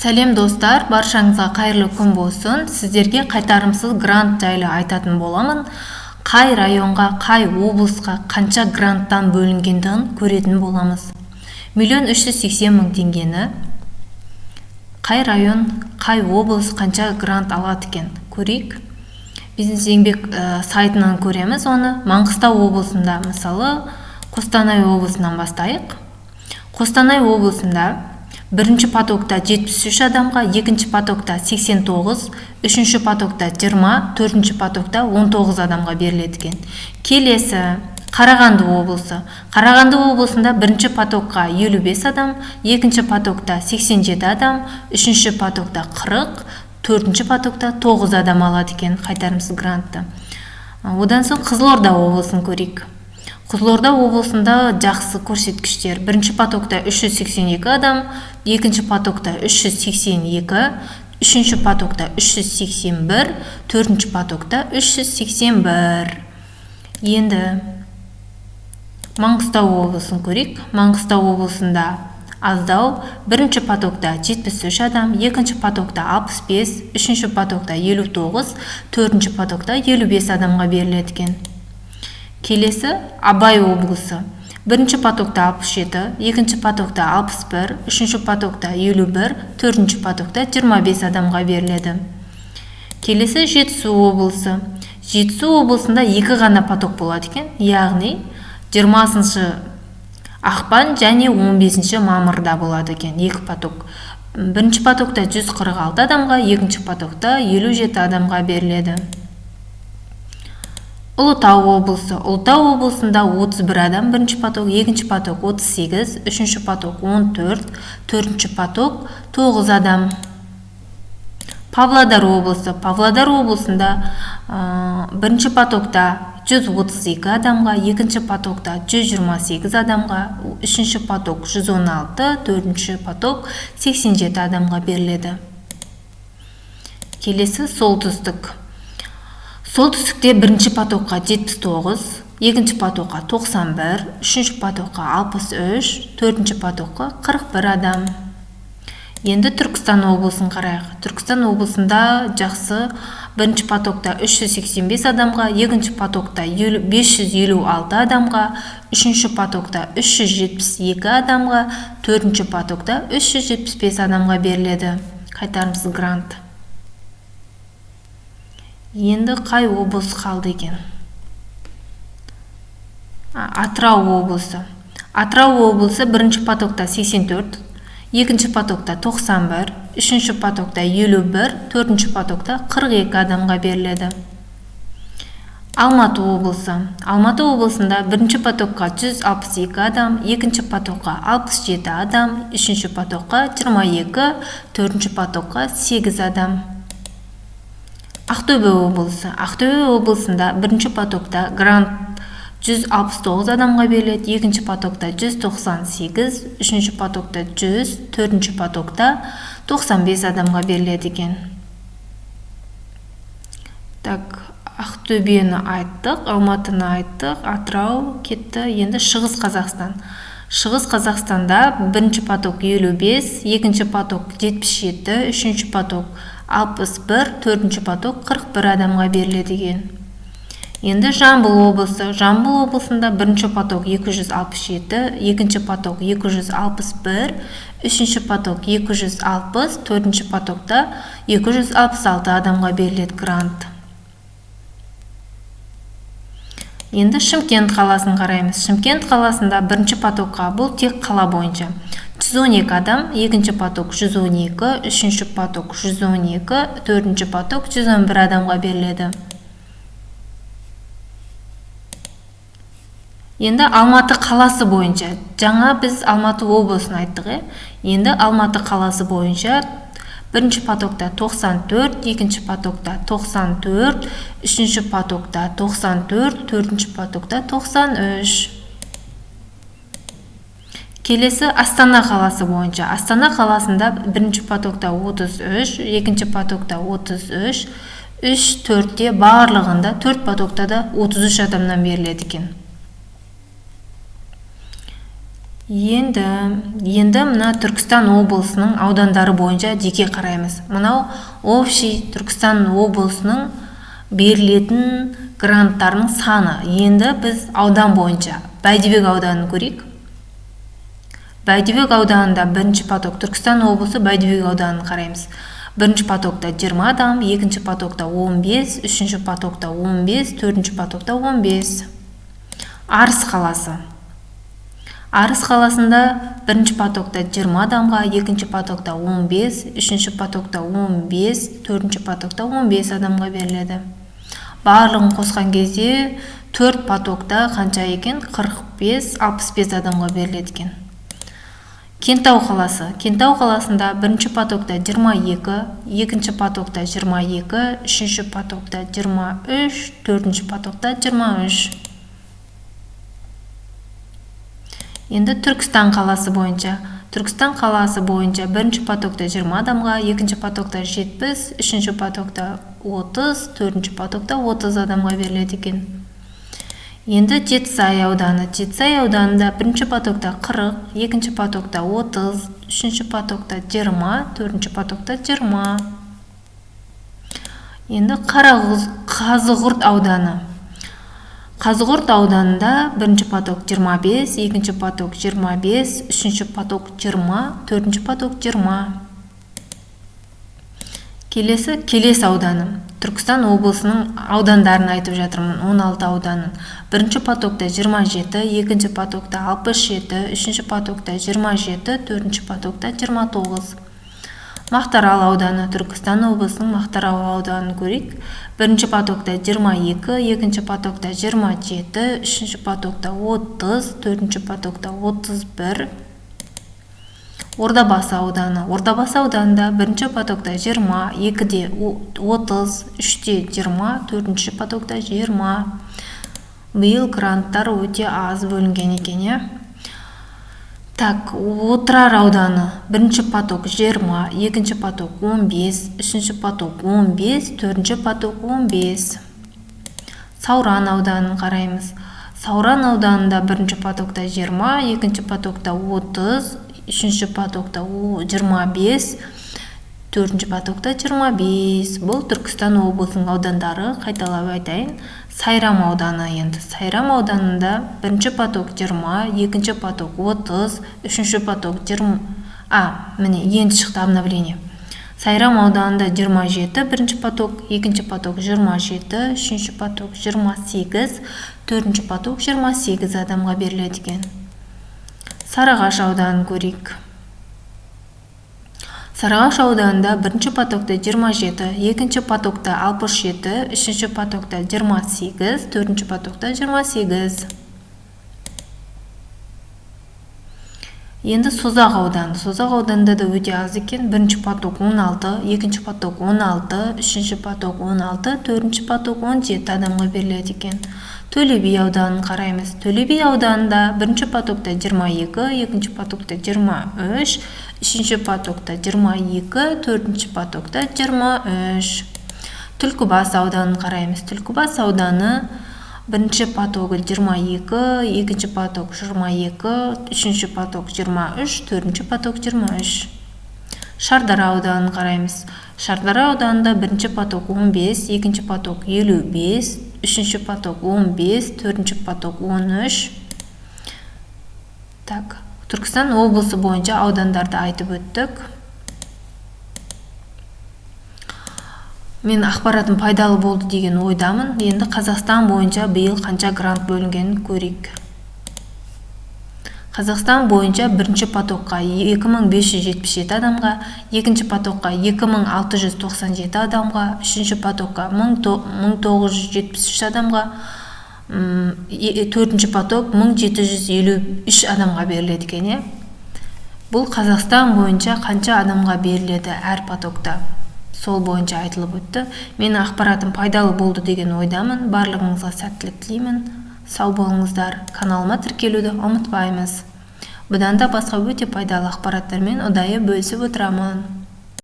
Сәлем достар, баршаңызға қайырлы күн болсын. Сіздерге қайтарымсыз грант жайлы айтатын боламын. Қай районға, қай облысқа қанша гранттан бөлінгендігін көретін боламыз. 1 380 000 теңгені қай район, қай облыс қанша грант алады екен көрейік. Бизнес еңбек сайтынан көреміз оны. Маңғыстау облысында, мысалы, Қостанай облысынан бастайық. Қостанай облысында бірінші потокта 73 адамға, екінші потокта 89, үшінші потокта 20, төртінші потокта 19 адамға беріледі екен. Келесі Қарағанды облысы. Қарағанды облысында бірінші потокқа 55 адам, екінші потокта 87 адам, үшінші потокта 40, төртінші потокта 9 адам алады екен қайтарымсыз грантты. Одан соң Қызылорда облысын көрейік. Қызылорда облысында жақсы көрсеткіштер. Бірінші потокта 382 адам, екінші потокта 382, үшінші потокта 381, төртінші потокта 381. Енді Маңғыстау облысын көрейік. Маңғыстау облысында аздау. Бірінші потокта 73 адам, екінші потокта 65, үшінші потокта 59, төртінші потокта 55 адамға беріледі екен. Келесі Абай облысы. Бірінші потокта 67, екінші потокта 61, үшінші потокта 51, төртінші потокта 25 адамға беріледі. Келесі Жетісу облысы. Жетісу облысында екі ғана поток болады екен, яғни 20 ақпан және 15 мамырда болады екен екі поток. Бірінші потокта 146 адамға, екінші потокта 57 адамға беріледі. Ұлытау облысы. Ұлытау облысында 31 адам бірінші поток, екінші поток 38, үшінші поток 14, төртінші поток 9 адам. Павлодар облысы. Павлодар облысында бірінші потокта 132 адамға, екінші потокта 128 адамға, үшінші поток 116, төртінші поток 87 адамға беріледі. Келесі Солтүстік. Солтүстікте бірінші потокқа 79, екінші потокқа 91, үшінші потокқа 63, төртінші потокқа 41 адам. Енді Түркістан облысын қарайық. Түркістан облысында жақсы. Бірінші потокта 385 адамға, екінші потокта 556 адамға, үшінші потокта 372 адамға, төртінші потокта 375 адамға беріледі қайтарымсыз грант. Енді қай облыс қалды екен? Атырау облысы. Атырау облысы бірінші потокта 84, екінші потокта 91, үшінші потокта 51, төртінші потокта 42 адамға беріледі. Алматы облысы. Алматы облысында бірінші потокқа 162 адам, екінші потокқа 67 адам, үшінші потокқа 22, төртінші потокқа 8 адам. Ақтөбе облысы. Ақтөбе облысында бірінші потокта грант 169 адамға беріледі, екінші потокта 198, үшінші потокта 100, төртінші потокта 95 адамға беріледі екен. Так, Ақтөбені айттық, Алматыны айттық, Атырау кетті. Енді Шығыс Қазақстан. Шығыс Қазақстанда бірінші поток 55, екінші поток 77, үшінші поток 61, төртінші поток 41 адамға беріледі екен. Енді Жамбыл облысы. Жамбыл облысында бірінші поток 267, екінші поток 261, үшінші поток 260, төртінші потокта 266 адамға беріледі грант. Енді Шымкент қаласын қараймыз. Шымкент қаласында бірінші потокқа, бұл тек қала бойынша, 112 адам, екінші поток 112, үшінші поток 112, төртінші поток 111 адамға беріледі. Енді Алматы қаласы бойынша. Жаңа біз Алматы облысын айттық, е? Енді Алматы қаласы бойынша бірінші потокта 94, екінші потокта 94, үшінші потокта 94, төртінші потокта 93. Келесі Астана қаласы бойынша. Астана қаласында бірінші потокта 33, екінші потокта 33, 3, 4-те барлығында, 4 потокта да 33 адамнан беріледі екен. Енді мына Түркістан облысының аудандары бойынша жеке қараймыз. Мынау общий Түркістан облысының берілетін гранттарының саны. Енді біз аудан бойынша Бәйдібек ауданын көрейік. Бәйдібек ауданында бірінші поток, Түркістан облысы Бәйдібек ауданын қараймыз. Бірінші потокта 20 адам, екінші потокта 15, үшінші потокта 15, төртінші потокта 15. Арыс қаласы. Арыс қаласында бірінші потокта 20 адамға, екінші потокта 15, үшінші потокта 15, төртінші потокта 15 адамға беріледі. Барлығын қосқан кезде 4 потокта қанша екен? 45-65 адамға беріледі екен. Кентау қаласы. Кентау қаласында бірінші потокта 22, екінші потокта 22, үшінші потокта 23, төртінші потокта 23. Енді Түркістан қаласы бойынша. Түркістан қаласы бойынша бірінші потокта 20 адамға, екінші потокта 70, үшінші потокта 30, төртінші потокта 30 адамға беріледі екен. Енді Жетісай ауданы. Жетісай ауданында бірінші потокта 40, екінші потокта 30, үшінші потокта 20, төртінші потокта 20. Енді Қазығұрт ауданы. Қазығұрт ауданында бірінші поток 25, екінші поток 25, үшінші поток 20, төртінші поток 20. Келесі Келес ауданы. Түркістан облысының аудандарын айтып жатырмын, 16 ауданын. Бірінші потокта 27, екінші потокта 67, үшінші потокта 27, төртінші потокта 29. Мақтарал ауданы. Түркістан облысының Мақтарал ауданын көрейік. Бірінші потокта 22, екінші потокта 27, үшінші потокта 30, төртінші потокта 31. Ордабасы ауданы. Ордабасы ауданында бірінші потокта 20, 2-де 30, 3-те 20, төртінші потокта 20. Биыл гранттар өте аз бөлінген екен, иә? Так, Отырар ауданы. Бірінші поток 20, екінші поток 15, үшінші поток 15, төртінші поток 15. Сауран ауданын қараймыз. Сауран ауданында бірінші потокта 20, екінші потокта 30, үшінші потокта 25, төртінші потокта 25. Бұл Түркістан облысының аудандары. Қайталап айтайын. Сайрам ауданы енді. Сайрам ауданында бірінші поток 20, екінші поток 30, үшінші поток 20. Міне енді шықты обновление. Сайрам ауданында 27 бірінші поток, екінші поток 27, үшінші поток 28, төртінші поток 28 адамға беріледі екен. Сарыағаш ауданын көрейік. Сарыағаш ауданында бірінші потокта 27, екінші потокта 67, үшінші потокта 28, төртінші потокта 28. Енді Созақ ауданы. Созақ ауданында да өте аз екен. Бірінші поток 16, екінші поток 16, үшінші поток 16, төртінші поток 17 адамға беріледі екен. Төле би ауданын қараймыз. Төле би ауданында бірінші потокта 22, екінші потокта 23, үшінші потокта 22, төртінші потокта 23. Түлкібас ауданын қараймыз. Түлкібас ауданы бірінші потогы 22, екінші поток 22, үшінші поток 23, төртінші поток 23. Шардара ауданын қараймыз. Шардара ауданында бірінші поток 15, екінші поток 55, үшінші поток 15, төртінші поток 13. Так, Түркістан облысы бойынша аудандарды айтып өттік. Мен ақпаратым пайдалы болды деген ойдамын. Енді Қазақстан бойынша биыл қанша грант бөлінгенін көрейік. Қазақстан бойынша бірінші потокқа 2577 адамға, екінші потокқа 2697 адамға, үшінші потокқа 1973 адамға, төртінші поток 1753 адамға беріледі екен. Бұл Қазақстан бойынша қанша адамға беріледі әр потокта? Сол бойынша айтылып өтті. Менің ақпаратым пайдалы болды деген ойдамын. Барлығыңызға сәттілік тілеймін. Сау болыңыздар. Каналыма тіркелуді ұмытпаймыз. Бұдан да басқа өте пайдалы ақпараттармен ұдайы бөлісіп отырамын.